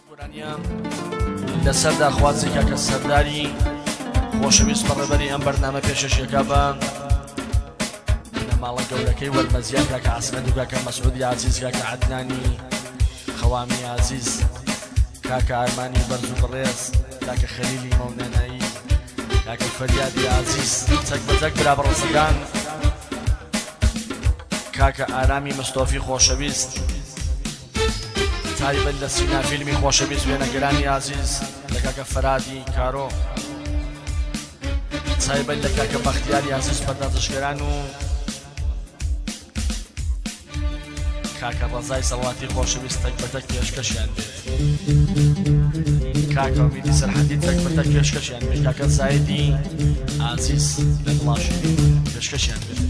گۆرانیە لەسەر داخوازی کاکە سەرداری خۆشەویست بەڕێبەری ئەم بەرنامە پێشەشیەکە بە بنەماڵە گەورەکەی وەرمەزیان کاکە عەسعەد و کاکە مەسعودی عەزیز کاکە عەدنانی خەوامی عەزیز کاکە ئارمانی بەرز و بەڕێز کاکە خەلیلی مەونانایی کاکە فەریادی عەزیز چەک بە چەک برا بەڕێزەکان کاکە ئارامی مستۆفی خۆشەویست تایبەت لە سینا فیلمی خۆشەویست وێنەگرانی ئازیز لە کاکە فەرادی کارۆ تایبەت لە کاکە بەختیاری ئازیز پەردازشگەران و کاکە ڕەزای سەڵاتی خۆشەویست تەک بە تەک پێشکەشیان بێت کاکە ئومیدی سەرحەدی تەک بە تەک پێشکەشیان بێت کاکە زایدی ئازیز لە دڵاشی پێشکەشیان بێت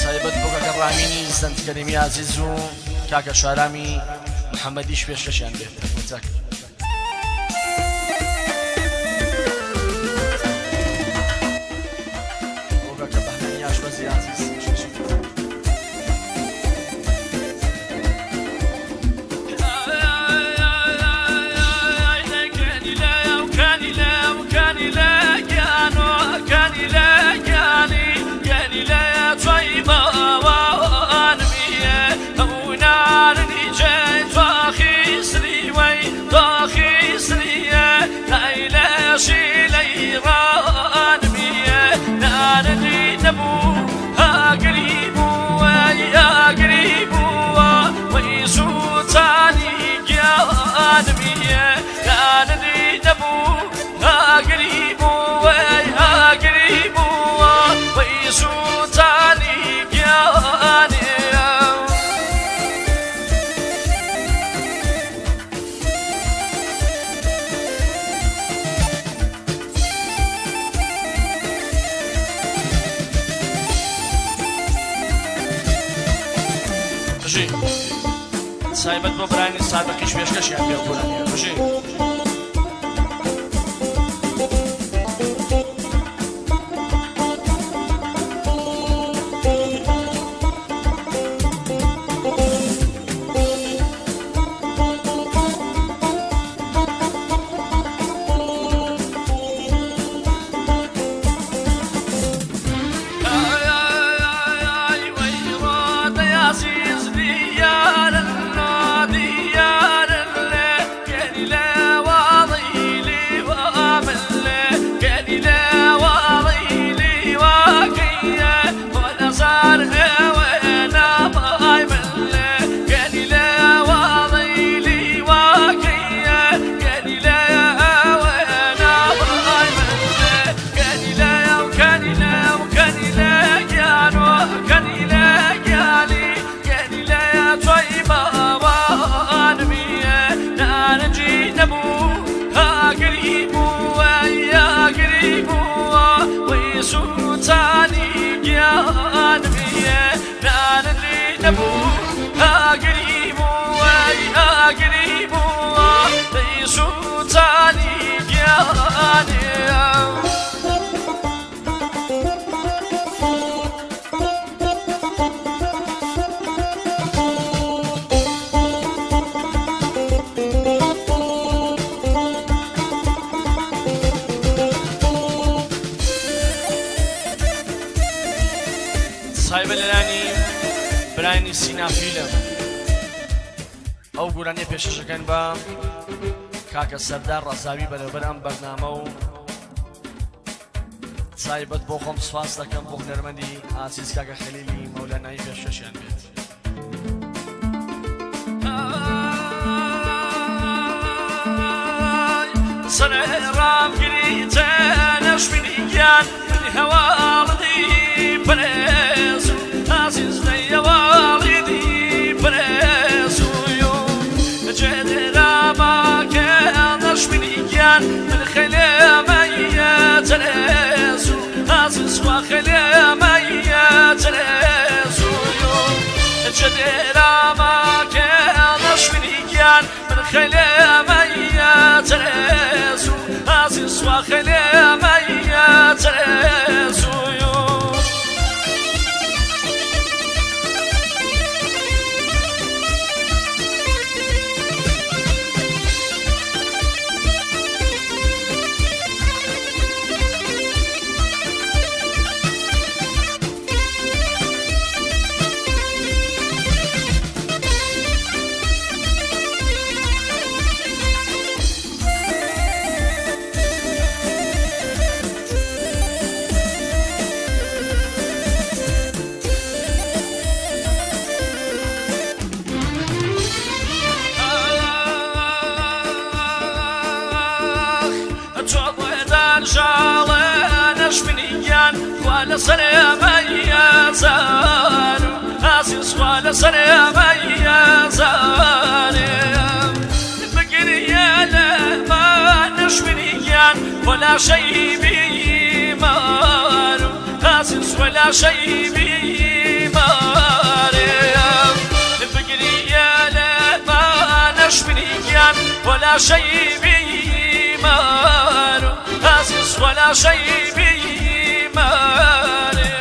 تایبەت بۆ کاکە ڕامینی زەندکەریمی ئازیز و کاکە شارامی محەممەدیش پێشکەشیان بێت تەک بە تەک. بۆ کاکە بەهمەنی ئاشپەزی ئازیز پێشکەشی بێت. بژی سایبەت بۆ برانی سادقیش پێشکەشیان پێ گۆرانیە بژی. سایبە لەلانی براینی سینا فیلم ئەو گۆرانیە پێشەشەکەن بە کاکە سەردار ڕەزاوی بەرەبەر ئەم بەرنامە و تایبەت بۆ خۆم سپاس دەکەم بۆ هونەرمەندی ئازیز کاکە خەلیلی مەولانایی پێشکەشیان بێت. سەرێڕام گریتە نەشمنی گیان من هەواڵدی پرێز و ئازیز دەیەواڵی دی پرێز و جێدراما کە نەشمنی گیان من خەلێ مەیە ترێز و ئازیز خوا خەلێ مەیە ترێز و جێدراما کە نەشمنی گیان من خەلێ مەیە ترێز و ئازیز خوا خەلێ مەیە ترێز و کاڵە نەشمنی گیان خوا لەسەر ئێمەیەزار ئازیز خوا لەسەر ئێمەیەزارێ بگریە لە ما نەشمنی گیان وەلا شەی بیمار ئازیز وەلا شەی بیمارێ بگریە لە ما نەشمنی گیان وەلا شەی بیمار ئازیز وەلا شەی بیمارێ.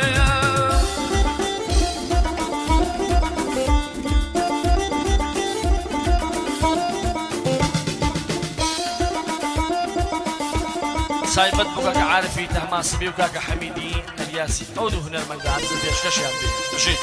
تایبەت بۆ کاکە عارفی تەهماسبی و کاکە حەمیدی ئەلیاسی ئەو دوو هونەرمەندە عەزیزە پێشکەشیان بێ بژیت.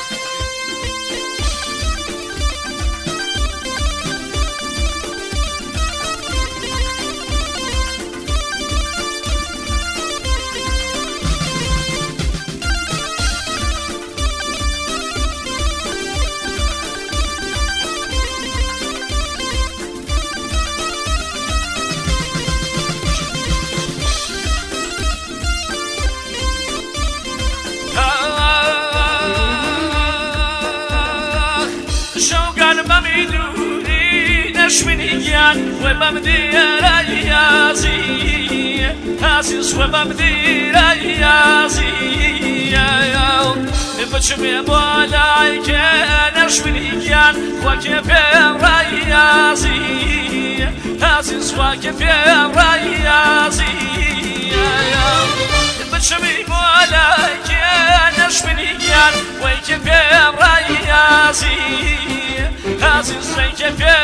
شەوگان بەمی دووری نەشمنی گیان وێ بەم دیرایازی ئازیز وێ بەم دیرایازی بچمێ بۆ لای کێ نەشمنی گیان خواکێ پێم ڕایازی ئازیز خواکێ پێم ڕایازی بچمی بۆ لای کێ نەشمنی گیان وەیکێ پێم ڕایازی ئازیز وەیکێ پێم.